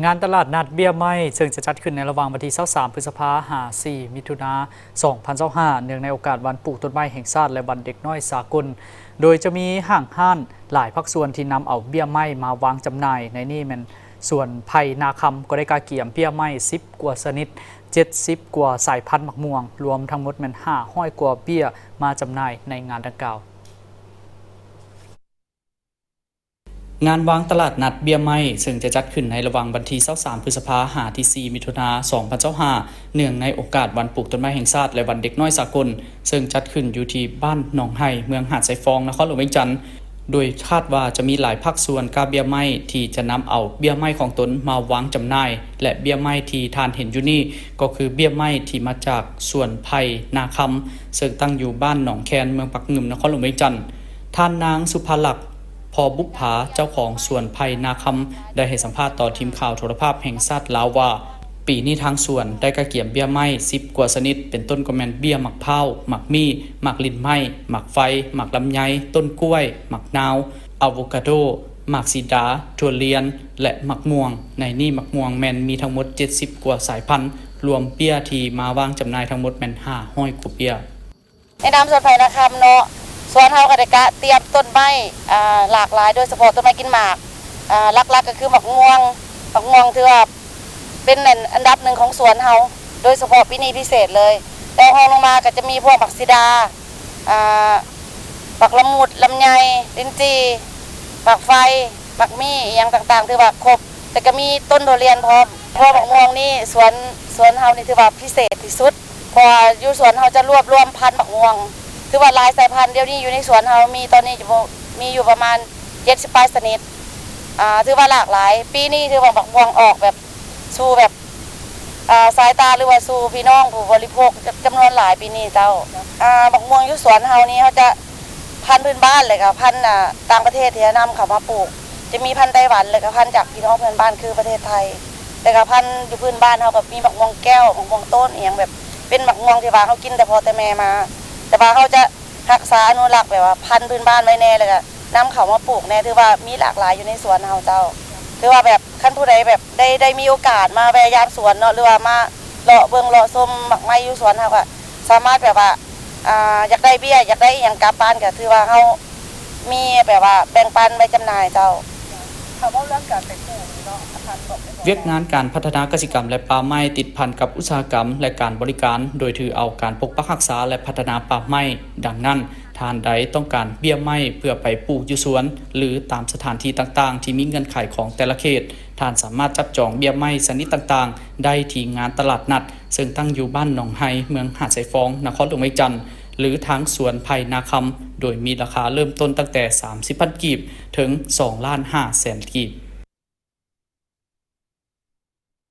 ງານຕະຫຼາດນັດເບ້ຍໄມ້ ເຊິ່ງຈະຈັດຂຶ້ນໃນລະຫວ່າງວັນທີຊາວສາມ ພຶດສະພາ ຫາ ສີ່ ມິຖຸນາ ສອງພັນຊາວຫ້າ ເນື່ອງໃນໂອກາດວັນປູກຕົ້ນໄມ້ແຫ່ງຊາດ ແລະ ວັນເດັກນ້ອຍສາກົນ, ໂດຍຈະມີຫ້າງຮ້ານຫຼາຍພາກສ່ວນທີ່ນຳເອົາເບ້ຍໄມ້ມາວາງຈຳໜ່າຍ. ໃນນີ້ແມ່ນສວນໄຜ່ນາຄຳ ກໍໄດ້ກະກຽມເບ້ຍໄມ້ສິບກວ່າຊະນິດ, ເຈັດສິບກວ່າສາຍພັນໝາກມ່ວງ, ລວມທັງໝົດແມ່ນຫ້າຮ້ອຍກວ່າເບ້ຍ ມາຈຳໜ່າຍໃນງານດັ່ງກ່າວ. ງານວາງຕະຫຼາດນັດເບ້ຍໄມ້ ເຊິ່ງຈະຈັດຂຶ້ນໃນລະຫວ່າງວັນທີຊາວສາມ ພຶດສະພາ ຫາ ທີສີ່ ມິຖຸນາ ສອງພັນຊາວຫ້າ ເນື່ອງໃນໂອກາດວັນປູກຕົ້ນໄມ້ແຫ່ງຊາດ ແລະ ວັນເດັກນ້ອຍສາກົນ, ເຊິ່ງຈັດຂຶ້ນຢູ່ທີ່ບ້ານໜອງໄຮ່ ເມືອງຫາດຊາຍຟອງ ນະຄອນຫຼວງວຽງຈັນ, ໂດຍຄາດວ່າຈະມີຫຼາຍພາກສ່ວນກະເບ້ຍໄມ້ທີ່ຈະນຳເອົາເບ້ຍໄມ້ຂອງຕົນມາວາງຈຳໜ່າຍ ແລະ ເບ້ຍໄມ້ທີ່ທ່ານເຫັນຢູ່ນີ້ ກໍຄືເບ້ຍໄມ້ທີ່ມາຈາກສວນໄຜ່ນາຄຳ ເຊິ່ງຕັ້ງຢູ່ບ້ານໜອງແຄນ ເມືອງປາກງື່ມ ນະຄອນຫຼວງວຽງຈັນ. ທ່ານນາງ ສຸພາລັກ ພໍບຸບຜາ ເຈົ້າຂອງສວນໄຜ່ນາຄຳ ໄດ້ໃຫ້ສຳພາດຕໍ່ທີມຂ່າວໂທລະພາບແຫ່ງຊາດລາວວ່າ, ປີນີ້ທາງສວນໄດ້ກະກຽມເບ້ຍໄມ້ສິບກວ່າຊະນິດ, ເປັນຕົ້ນກໍແມ່ນເບ້ຍໝາກພ້າວ, ໝາກມີ້, ໝາກລິນໄມ້, ໝາກໄຟ, ໝາກລຳໄຍ, ຕົ້ນກ້ວຍ, ໝາກນາວ, ອາໂວກາໂດ, ໝາກສີດາ, ຖົ່ວລຽນ ແລະ ໝາກມ່ວງ. ໃນນີ້ໝາກມ່ວງແມ່ນມີທັງໝົດເຈັດສິບກວ່າສາຍພັນ, ລວມເບ້ຍທີ່ມາວາງຈຳໜ່າຍທັງໝົດແມ່ນຫ້າຮ້ອຍກວ່າເບ້ຍ. ໃນນາມສວນໄຜ່ນາຄຳເນາະ, ສວນເຮົາກໍໄດ້ກະຕຽມຕົ້ນໄມ້ ອ່າ ຫຼາກຫຼາຍ, ໂດຍສະເພາະຕົ້ນໄມ້ກິນໝາກ. ອ່າ ຫຼັກໆກໍຄືໝາກມ່ວງ, ໝາກມ່ວງຖືວ່າເປັນອັນ ອັນດັບໜຶ່ງຂອງສວນເຮົາ, ໂດຍສະເພາະປີນີ້ພິເສດເລີຍ. ແລ້ວຮອງລົງມາກໍຈະມີພວກໝາກສີດາ, ອ່າ ໝາກລະມຸດ, ລຳໄຍ, ລິນຈີ່, ໝາກໄຟ, ໝາກມີ້ ອີ່ຫຍັງຕ່າງໆ ຖືວ່າຄົບ, ແລ້ວກໍມີຕົ້ນທຸລຽນພ້ອມ. ເພາະໝາກມ່ວງນີ້ ສວນ ສວນເຮົານີ້ຖືວ່າພິເສດທີ່ສຸດ. ເພາະວ່າຢູ່ສວນເຮົາຈະລວບລວມພັນໝາກມ່ວງ ຖືວ່າຫຼາຍສາຍພັນ. ດຽວນີ້ຢູ່ໃນສວນເຮົາມີ ຕອນນີ້ຈະມີຢູ່ປະມານເຈັດສິບປາຍຊະນິດ, ອ່າ ຖືວ່າຫຼາກຫຼາຍ. ປີນີ້ຖືວ່າໝາກມ່ວງອອກແບບ ສູ່ແບບ ອ່າ ສາຍຕາ ຫຼືວ່າສູ່ພີ່ນ້ອງຜູ້ບໍລິໂພກຈຳນວນຫຼາຍປີນີ້ເຈົ້າ. ອ່າ ໝາກມ່ວງຢູ່ສວນເຮົານີ້ ເຮົາຈະ ພັນພື້ນບ້ານ ແລ້ວກະພັນ ອ່າ ຕ່າງປະເທດທີ່ນຳເຂົ້າມາປູກ, ຈະມີພັນໄຕ້ຫວັນ ແລ້ວກະພັນຈາກພີ່ນ້ອງເພື່ອນບ້ານຄືປະເທດໄທ, ແລ້ວກະພັນຢູ່ພື້ນບ້ານເຮົາກໍມີໝາກມ່ວງແກ້ວ, ໝາກມ່ວງໂຕນ ອີ່ຫຍັງແບບ ເປັນໝາກມ່ວງທີ່ວ່າເຮົາກິນແຕ່ພໍ່ແຕ່ແມ່ມາ, ແຕ່ວ່າເຮົາຈະຮັກສາອະນຸລັກແບບວ່າພັນພື້ນບ້ານໄວ້ແດ່ ແລ້ວກະນຳເຂົ້າມາປູກແດ່. ຖືວ່າມີຫຼາກຫຼາຍຢູ່ໃນສວນເຮົາເຈົ້າ, ຖືວ່າແບບ ຄັນຜູ້ໃດແບບໄດ້ ໄດ້ມີໂອກາດມາແວ່ຢາມສວນເນາະ ຫຼືວ່າມາເລາະເບິ່ງເລາະຊົມໝາກໄມ້ຢູ່ສວນເຮົາ ກໍສາມາດແບບວ່າ ອ່າ ຢາກໄດ້ເບ້ຍ ຢາກໄດ້ອີ່ຫຍັງກັບບ້ານ ກໍຖືວ່າເຮົາມີແບບວ່າແບ່ງປັນໄວ້ຈຳໜ່າຍເຈົ້າ. ຖ້າເວົ້າເລື່ອງການໄປປູກນີ້ເນາະ ອາຈານບອກໄດ້ບໍ່? ວຽກງານການພັດທະນາກະສິກຳ ແລະ ປ່າໄມ້ ຕິດພັນກັບອຸດສາຫະກຳ ແລະ ການບໍລິການ ໂດຍຖືເອົາການປົກປັກຮັກສາ ແລະ ພັດທະນາປ່າໄມ້. ດັ່ງນັ້ນ, ທ່ານໃດຕ້ອງການເບ້ຍໄມ້ເພື່ອໄປປູກຢູ່ສວນ ຫຼື ຕາມສະຖານທີ່ຕ່າງໆທີ່ມີເງື່ອນໄຂຂອງແຕ່ລະເຂດ, ທ່ານສາມາດຈັບຈອງເບ້ຍໄມ້ຊະນິດຕ່າງໆໄດ້ທີ່ງານຕະຫຼາດນັດ ເຊິ່ງຕັ້ງຢູ່ບ້ານໜອງໄຮ ເມືອງຫາດຊາຍຟອງ ນະຄອນຫຼວງວຽງຈັນ ຫຼື ທາງສວນໄຜ່ນາຄຳ ໂດຍມີລາຄາເລີ່ມຕົ້ນຕັ້ງແຕ່ສາມສິບພັນກີບ ເຖິງສອງລ້ານຫ້າແສນກີບ.